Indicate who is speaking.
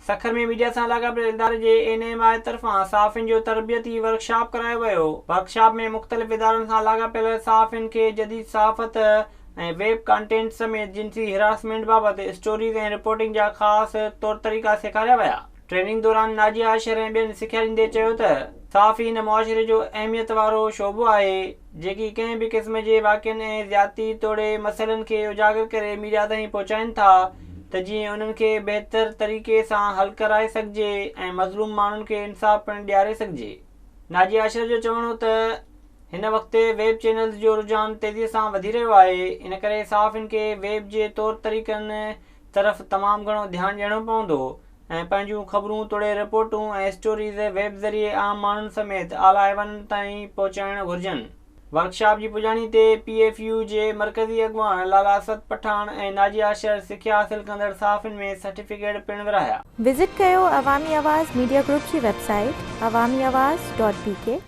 Speaker 1: Sukkur ۾ media سان لاڳاپيل اداري جي اين ايم I طرفان صحافين جو تربيتي ورڪشاپ ڪرايو ويو. ورڪشاپ ۾ مختلف ادارن سان لاڳاپيل صحافين کي جديد صحافت ۽ ويب ڪانٽينٽ سميت جنسي هراسمينٽ بابت اسٽوريز ۽ رپورٽنگ جا خاص طور طريقا سيکاريا ويا. ٽريننگ دوران ناجيه اشعر ۽ ٻين سکيا ڏيندي چيو ته صحافي هن معاشري جو اهميت وارو شعبو آهي جيڪي ڪنهن به قسم جي واقعن ۽ زيادتي توڙي مسئلن کي اجاگر ڪري ميڊيا تائين پهچائين ٿا ته جيئن انهن کي بهتر طريقي سان حل ڪرائي سگهجي ۽ مظلوم ماڻهن کي انصاف پڻ ڏياري سگهجي. ناجيه اشعر جو چوڻ هو ته هن وقت ويب چينلز جو رجحان تيزي سان وڌي رهيو آهي ان ڪري صحافين کي ويب جي طور طريقن طرف تمام گهڻو ڌيان ڏيڻو پوندو ۽ پنهنجون خبرون توڙي رپورٽون ۽ اسٽوريز ويب ذريعي عام ماڻهن سميت اعليٰ ايوانن تائين پهچائڻ گهرجن. ورڪشاپ جي پڄاڻي تي پي ايف يو جي مرڪزي اڳواڻ لالا اسد پٺاڻ ۽ ناجيه اشعر سکيا حاصل ڪندڙ صحافين ۾ سرٽيفڪيٽ پڻ ورهايا.
Speaker 2: وزٽ ڪيو عوامي آواز ميڊيا گروپ جي website Awami Awaz dot B K.